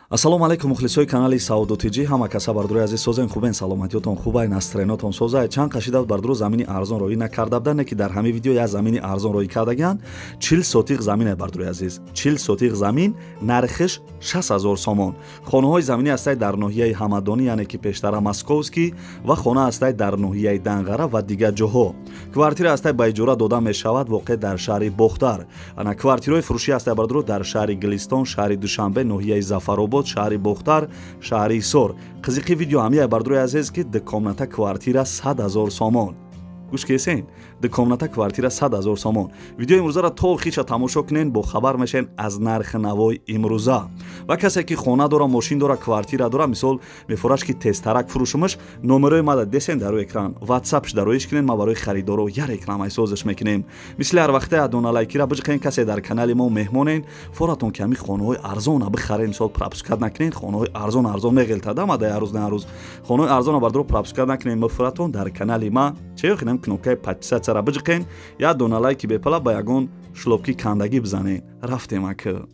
Ассалому алайкум мухлисои канали Саудо ТЖ. Ҳама каса бардурои азиз созен, хубен, саломатиётон хубай, настроенотон созай. Чанд қашида бардуро замини арзон роӣ накарда будан, ки дар ҳамин видео як замини арзон роӣ кардагиан. 40 сотиқ замин бардурои азиз. 40 сотиқ замин нархиш 6000 сомон. Хонаҳои заминӣ ҳастай дар ноҳияи Ҳамадонӣ, яъне ки пештара Московский, ва хона ҳастай дар ноҳияи Данғара ва дигар ҷоҳо. Квартира ҳастай ба иҷора дода мешавад, воқеъ дар шаҳри Бохтар. Ана квартираҳои фурӯшӣ ҳастай бардуро дар шаҳри Гулистон, шаҳри Душанбе, ноҳияи Зафаробод, шаҳри Бохтар, шаҳри Ҳисор. Қизиқи видео ҳамияй бардурои азиз, ки ду комната квартира 100 000 сомон. Гӯш кесен, ду комната квартира 100 000 сомон. Видеои имрӯзаро то охирша тамошо кунен, бохабар мешавен аз нархи навои имрӯза. Ва касе ки хона дора, мошин дора, квартира дора, мисол мефураш ки тезтарак фурӯшумаш, номерои мада десен дар рӯи экран, ватсапш дароиш кунен, ма барои харидоро я рекламаи созиш мекунем. Мисли ҳар вақте адона лайкира биҷиқен. Касе дар канали мо меҳмонен, форатон ки ҳами хонаҳои арзона бихарен, мисол пропускать накунен, хонаҳои арзон арзон меғелтада ма да як рӯз на рӯз. Хонаҳои арзона бардоро пропускать накунен, мефуратон дар канали ма чеё хинам кнопкаи подписаться биҷиқен, як дона лайки бепала ба ягон шлопки кандагӣ бизанен. Рафтем ака.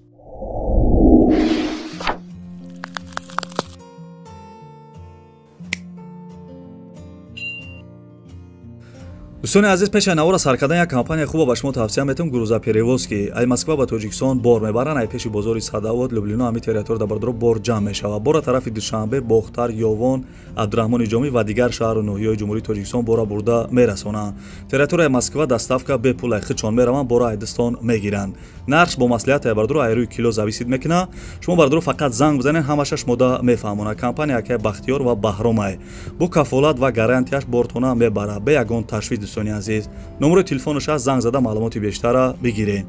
Дӯстони азиз, пеши навора сар кардан як компания хуба ба шумо тавсия метавам, грузоперевозки. Ай Москва ба Тоҷикистон бор мебаранд, ай пеши бозори Садовод, Люблино, ҳами территория дар бардоро бор ҷамъ мешавад. Бора тарафи Душанбе, Бохтар, Ёвон, Абдураҳмони Ҷомӣ ва дигар шаҳру ноҳияҳои Ҷумҳурии Тоҷикистон бора бурда мерасонанд. Территорияи Москва доставка бепул, ай худшон мераванд, бора айдистон мегиранд. Нархш бо маслиҳат ай бардоро ай рӯи кило зависит мекунад. Шумо бардоро фақат занг бизанед, ҳамаша шумода мефаҳмонад. Компания акай Бахтиёр ва Баҳромай. Бо кафолат ва гарантияш бортона мебарад, бе ягон ташвиш. Дӯстони азиз, номерои телефонаш аст, занг зада маълумоти бештара бигиред.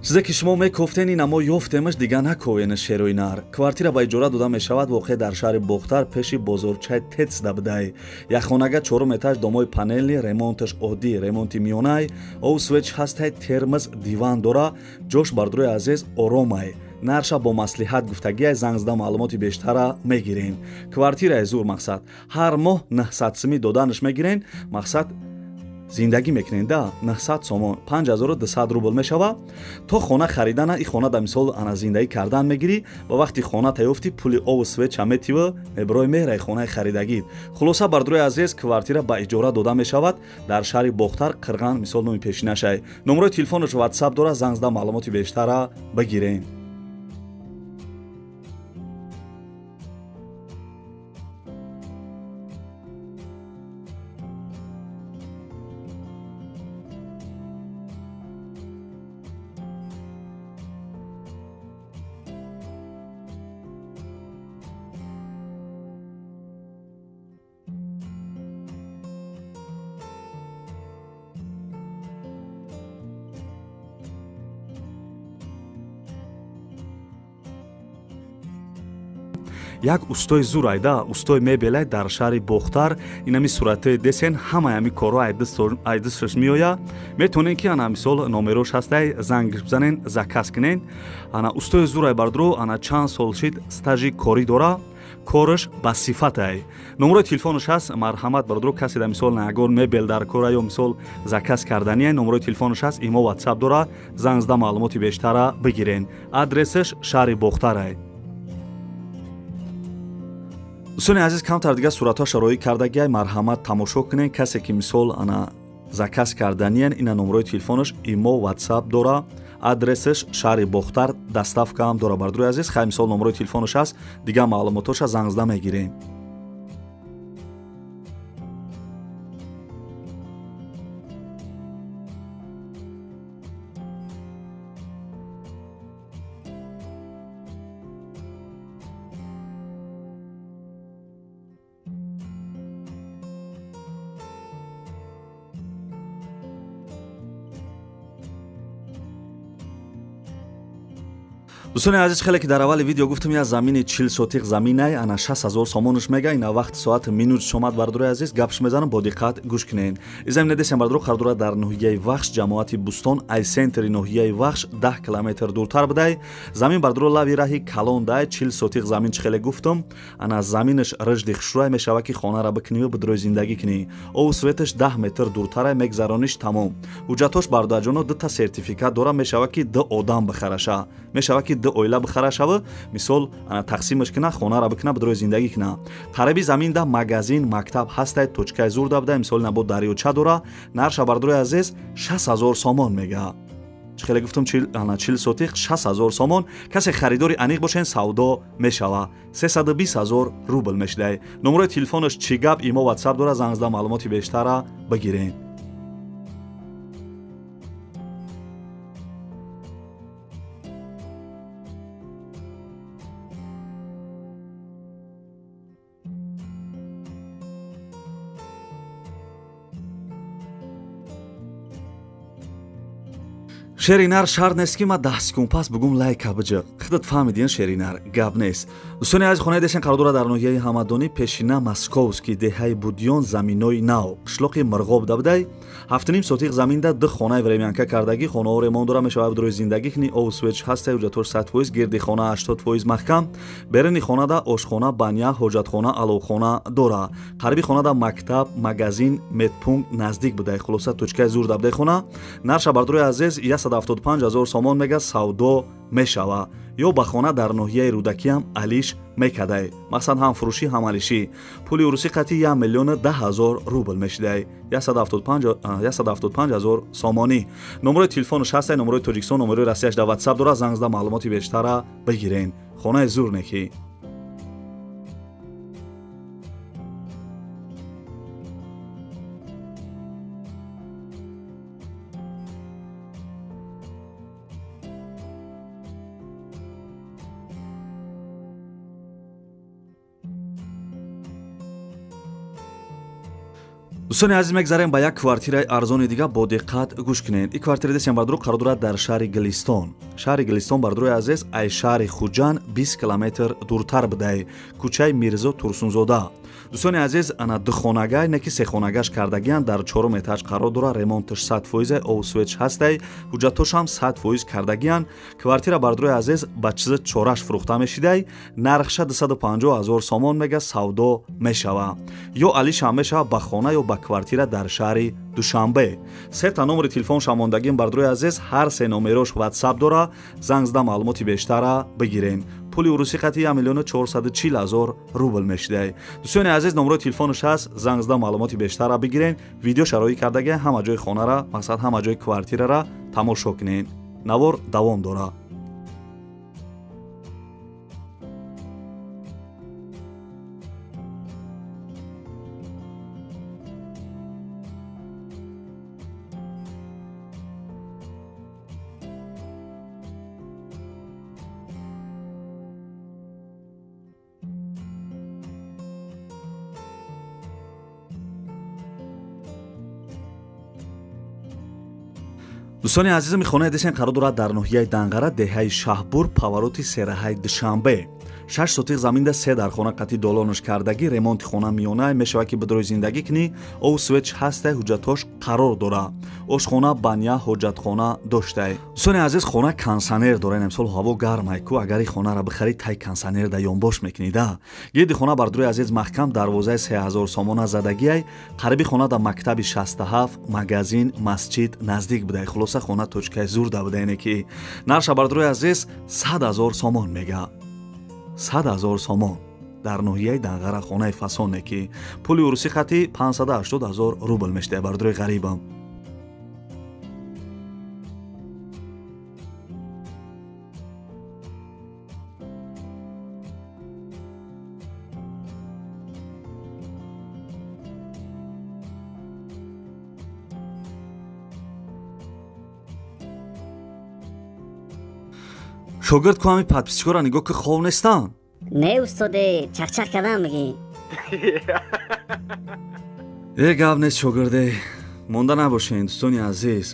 Чизе ки шумо мекофтен, ин амо ёфтемаш, дига наковен шерои нар. Квартира ба иҷора дода мешавад, воқеъ дар шаҳри Бохтар, пеши бозорчаи Тецда будай. Якхонага, чорум этаж, домои панелни, ремонташ оддӣ, ремонти миёнай, ов свеч ҳастай, термоз, диван дора, ҷош бардурои азиз оромай. Нарша бо маслиҳат гуфтагиай, занг зада маълумоти бештара мегирем. Квартираи зур, мақсад ҳар моҳ 900 сими доданаш мегирен, мақсад зиндагӣ мекунен да 900 сомон, 5200 рубл мешава. То хона харидана и хона да мисол ана зиндагӣ кардан мегирӣ ва вақти хона таёфтӣ, пули ову свеча метива, меброи меҳраи хонаи харидагит. Хулоса, бардурои азиз, квартира ба иҷора дода мешавад дар шаҳри Бохтар, Қирған, мисол номи пешинашай. Номерои телефонаш ватсап дора, занг зада маълумоти бештара бигирен. Як устои зур айда, устои мебелай дар шаҳри Бохтар. Инами суратҳои десен, ҳамаи ҳами корҳо айдисташ меояд. Метавонен ки ана мисол номерош ҳастай, зангш бизанен, заказ кунен. Ана устои зур ай бардро, ана чанд сол шид стажи корӣ дора, кораш ба сифатай. Номерои телефонаш ҳаст, марҳамат бардро, касе да мисол ягон мебел дар кора ё мисол заказ кардания, номерои телефонаш ҳаст, имо ватсап дора, занг зада маълумоти бештара бигирен. Адресаш шаҳри Бохтарай. Дӯстони азиз, камтар дигар суратҳоша роӣ кардагиай, марҳамат тамошо кунен. Касе ки мисол ана заказ кардания, ина номерои телефонаш, имо ватсап дора, адресаш шаҳри Бохтар, доставка ҳам дора бардурои азиз. Хай мисол номерои телефонаш ҳаст, дигар маълумотҳоша занг зада мегирем. Дӯстони азиз, хеле ки дар аввали видео гуфтам, я замини 40 сотиқ заминай, ана 6000 сомонаш мега. Ина вақт соат минут шомад, бардурои азиз, гапш мезанам, бо диққат гӯш кунед. И замина десем, бардуро, қардура дар ноҳияи Вахш, ҷамоати Бустон, ай центри ноҳияи Вахш 10 километр дуртар будай. Замин, бардуро, лави раҳи калон дай, 40 сотиқ замин. Чӣ хеле гуфтам, ана заминаш рыжди хушрӯй, мешава ки хонара бикунӣ, бидрои зиндагӣ кунӣ. Ову светаш 10 метр дуртарай, мегзарониш тамом. Ҳуҷҷатош, бародарҷоно, дута сертификат дора, мешава ки ду одам бихараша, мешава ки ду оила бихарашава, мисол, тақсимаш кина, хонара бикуна, бидрои зиндагӣ кина. Қариби заминда магазин, мактаб ҳастай, точкаи зурда буда, мисол, набо дарёча дора. Нарша, бардорои азиз, 6000 сомон мега. Чӣ хеле гуфтам, 40 сотиқ 6000 сомон. Касе харидори аниқ бошен, савдо мешава, 320 000 рубл мешидай. Номерои телефонаш чӣ гап, имо, ватсап дора, занг зада маълумоти бештара бигирен. Шеринар, шарт нест ки ман 10 секунд пас бугум лайка биҷиқ, худат фаҳмидиен, шеринар, гап нест. Дӯстони азиз, хонаи дешен қарор дорад дар ноҳияи Ҳамадонӣ, пешина Московский, деҳаи Будён, заминои нав, қишлоқи Мирғоб дабудай. 7,5 сотиқ заминда ду хонаи времянка кардагӣ, хонаҳо ремонт дора, мешавад бидрои зиндагӣ кунӣ. Ов свеч ҳастай, ҳуҷҷатош 100%, гирди хона 80% маҳкам. Беруни хонада ошхона, баня, ҳоҷатхона, аловхона дора. Қариби хонада мактаб, магазин, медпункт наздик будай. Хулоса, точкаи зур дабудай хона. Нарша, бардорои азиз, 175 000 сомон мега, савдо мешава. Ё ба хона дар ноҳияи Рӯдакиам алиш мекадай, мақсад ҳам фурӯшӣ, ҳам алишӣ. Пули урусӣ қатъи 1 миллиону 10 000 рубл мешидай, 175 000 сомонӣ. Номерои телефонаш ҳастай, номерои Тоҷикистон, номерои Россияш дар ватсап дора, занг зада маълумоти бештара бигирен. Хонаи зур некӣ. Дӯстони азиз, мегзарем ба як квартираи арзони дига, бо диққат гӯш кунед. Ин квартира десем, бардуро, қарор дорад дар шаҳри Гилистон. Шаҳри Гилистон, бардурои азиз, ай шаҳри Хуҷанд 20 километр дуртар будай, кӯчаи Мирзо Турсунзода. Дӯстони азиз, ана духонагай не ки сехонагаш кардагиян, дар чорум этаж қарор дора, ремонташ 100%, ов свеч ҳастай, ҳуҷҷатошам 100% кардагиян. Квартира, бардурои азиз, ба чизи чораш фурӯхта мешидай, нархша 250 000 сомон мега, савдо мешава. Ё алишам мешава ба хона ё ба квартира дар шаҳри Душанбе. Сета номери телефон шамондагим, бардурои азиз, ҳар се номерош ватсап дора, занг зада маълумоти бештара бигирен. Пули урусӣ қатъи 1 миллиону 440 000 рубл мешидай. Дӯстони азиз, номерои телефонаш ҳаст, занг зада маълумоти бештара бигирен. Видео шароӣ кардага, ҳама ҷои хонара, мақсад ҳама ҷои квартирара тамошо кунен. Навор давом дора. Дӯстони азизам, хонаи десен қарор дорад дар ноҳияи Данғара, деҳаи Шаҳбур, повороти сераҳаи Душанбе. 6 сотиқ заминда се дар хона қатъи долонаш кардагӣ, ремонти хона миёна, мешава ки бидрои зиндагӣ кунӣ. Ов свеч ҳастай, ҳуҷҷатош қарор дора. Ошхона, баня, ҳоҷатхона доштай. Дӯстони азиз, хона кондиционер дора. Имсол ҳаво гармай ку, агар ин хонара бихарӣ, тай кондиционер да ёнбош мекунӣ да. Гирди хона, бардурои азиз, маҳкам, дарвозаи 3000 сомона задагиай. Қариби хона да мактаби 67, магазин, масҷид наздик будай. Хулоса, хона точкаи зурда будай не ки. Нарша, бардурои азиз, 100 000 сомон мега. 100 000 сомон дар ноҳияи Данғара хонаи фасоне ки пули урусӣ қатъи 580 000 рубл мешидай, бардурои ғарибам. Шогирд ку, ҳами подписчикоро нигоҳ ки, хов нестанд? Не, устоде, чақчақ кардам мегӣ. Э, гап нест, шогирде, монда набошен. Дӯстони азиз,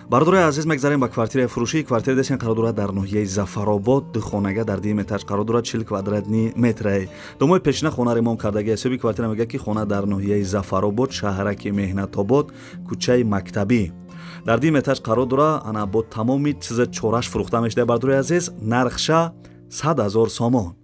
Бародарои азиз, мегзарем ба квартираи фурӯшӣ. Квартира десен қарор дорад дар ноҳияи Зафаробод, ду хонага дар дуюм этаж қарор дорад, 40 квадратный метрае. Домои пешина хона ремонт кардагӣ. Ҳисоби квартира мегӯяд, ки хона дар ноҳияи Зафаробод, шаҳраки Меҳнатобод, кӯчаи Мактабӣ. Дар дуюм этаж қарор дорад, ана бо тамоми чиза чораш фурӯхта мешуда. Бародарои азиз, нархша 100 000 сомон.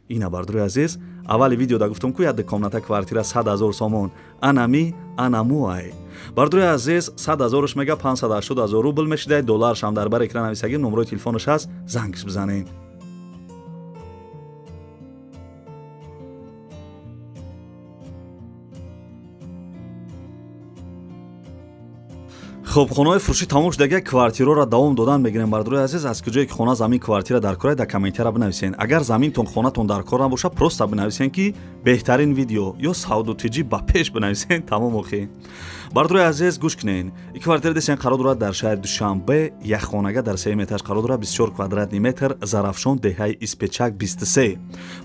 Ина бародарои азиз, аввали видеода гуфтам ку як комната квартира 100 000 сомон. Анами анамуай. Бародарои азиз, 100 000-ш мега 580 000 рубл мешидай, долларш ҳам дар бар экран нависагӣ, номерои телефонаш ҳаст, зангш бизанед. Хоб, хонаҳои фурӯшӣ тамом шудага, квартираро давом додан мегирем. Бародарои азиз, аз куҷое ки хона, замин, квартира дар кор, дар комментария бинависен. Агар заминтон, хонатон дар кор набошад, просто бинависен, ки беҳтарин видео ё савду тиҷӣ ба пеш бинависен, тамом охи. Бародарои азиз, гӯш кунен. Ин квартира десен қарор дорад дар шаҳри Душанбе, як хонага дар сеюм этаж қарор дорад, 24 квадратный метр, Зарафшон, деҳаи Испечак 23.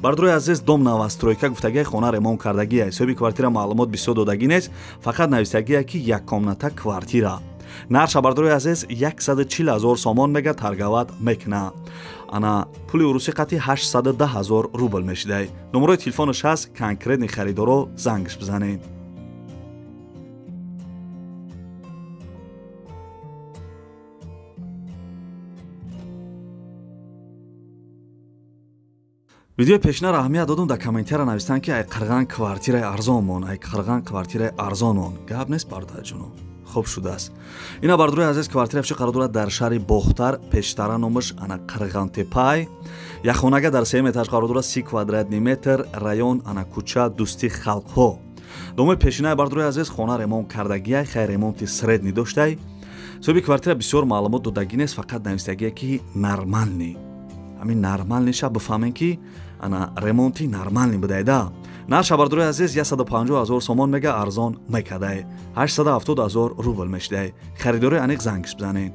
Бародарои азиз, дом новостройка гуфтагия, хона ремонт кардагия. Ҳисоби квартира маълумот бисёр додагӣ нест, фақат нависагия, ки як комната квартира. Нарша бародарои азиз 140 000 сомон мега, торговать мекуна. Ана пули урусӣ қати 810 000 рубл мешидай. Номерои телефонаш ҳаст, конкретный харидоро зангш бизанед. Видеои пешина аҳамият додум, дар комментария навистанд, ки ай қирған квартираи арзон мон, ай қирған квартираи арзон мон. Гап нест, бародарҷоно, хуб шудааст. Ина бародарои азиз, квартира чӣ қарор дорад дар шаҳри Бохтар, пештара номаш ана Қирғантепай. Як хонага дар сеюм этаж қарор дорад, 30 квадратный метр, район ана кӯча Дӯстии халқҳо. Домои пешинаи бародарои азиз хона ремонт кардагия, хай ремонти средний доштай. Соҳиби квартира бисёр маълумот додагӣ нест, фақат навистагия, ки нормальный. Ҳамин нормальныйша бифаҳмем, ки ана ремонти нормальный будайда. Нарша бародарои азиз 150 000 сомон мега, арзон мекадай, 870 000 рубл мешидай. Харидори аниқ зангш бизанед.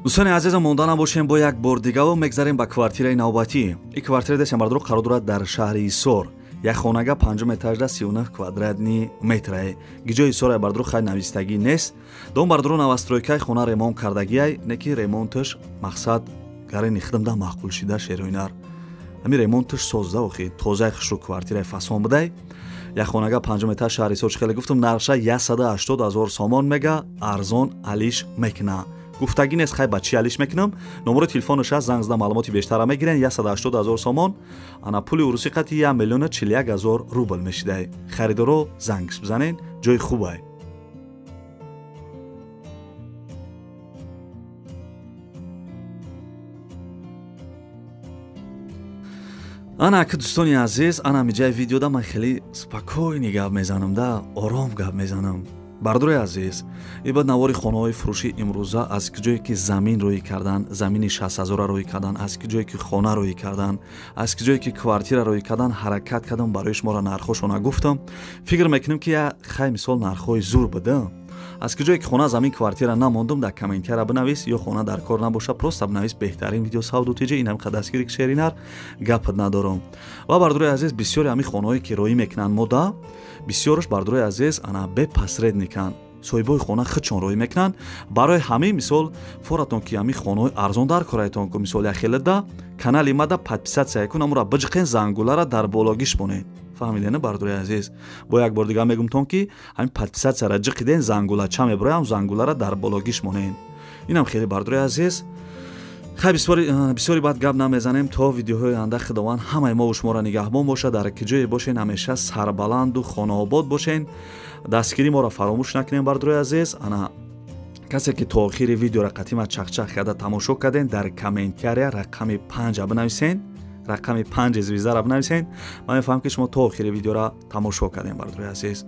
Дӯстони азизам, монда набошем, бо як бор дигаво мегзарем ба квартираи навбатӣ. Ин квартира десем бародаро қарор дорад дар шаҳри Ҳисор, як хонага панҷум этажда, 39 квадратный метрае. Гиҷои Ҳисорай бародаро хай навистагӣ нест. Дом бародаро новостройкаи, хона ремонт кардагиай, не ки ремонташ мақсад гарени хидмда маъқул шида шероинар. Ҳамин ремонташ созда охи, тозаи хушрӯ квартираи фасон будай. Як хонага панҷум этаж шаҳри Ҳисор, чӣ хеле гуфтум, нарша 180 000 сомон мега, арзон алиш мекуна. Гуфтагӣ нест, хай ба чӣ алиш мекунам. Номерои телефонаш ҳаст, занг зада маълумоти бештара мегирен. 180 000 сомон, ана пули урусӣ қати 1 041 000 рубл мешидай. Харидоро зангш бизанен, ҷои хубай. Ана ака дӯстони азиз, ана ҳамиҷаи видеода ман хеле спокойный гап мезанам да, ором гап мезанам. Бародарои азиз, ин баъд навори хонаҳои фурӯшӣ имрӯза, аз ҷое ки замин рӯй кардан, замини 60 000 рӯй кардан, аз ҷое ки хона рӯй кардан, аз ҷое ки квартира рӯй кардан, ҳаракат кардам, барои шуморо нархҳошона гуфтам. Фикр мекунем, ки я хай мисол нархҳои зур буда. Аз ҷое ки хона, замин, квартира намондум, дар комментария бинавис, ё хона дар кор набоша, просто бинавис беҳтарин видео савду тиҷи. Инам қадастгири шеринар гапат надорам. Ва бародарои азиз, бисёри ҳамин хонаҳое ки роӣ мекунанд мода, бисёраш бародарои азиз ана бе посредниканд. Соҳибои хона худшон роӣ мекунанд. Барои ҳамин мисол форатон, ки ҳамин хонаҳои арзон дар кораятон ку, мисол яхелада канали мада подписаться кун, амура биҷиқен, зангулара дар бологиш монед. Фаҳмидена бародарои азиз? Бо як бор дига мегумтон, ки ҳамин подписаться-ра ҷиқиден, зангула ча меброям, зангулара дар бологиш монед. Инам хеле бародарои азиз. Хай бисёри баъд гап намезанем, то видеоҳои оянда Худованд ҳамаи мову шуморо нигаҳбон бошад. Дар ки ҷое бошен, ҳамеша сарбаланду хонаобод бошен. Дастгирии моро фаромӯш накунем, бародарои азиз. Ана касе ки то охири видеоро қатима чақчақ карда тамошо карден, дар комментария рақами 5 бинависен, рақами 5 звездара бинависен. Ман мефаҳмам, ки шумо то охири видеоро тамошо кардем, бародарои азиз.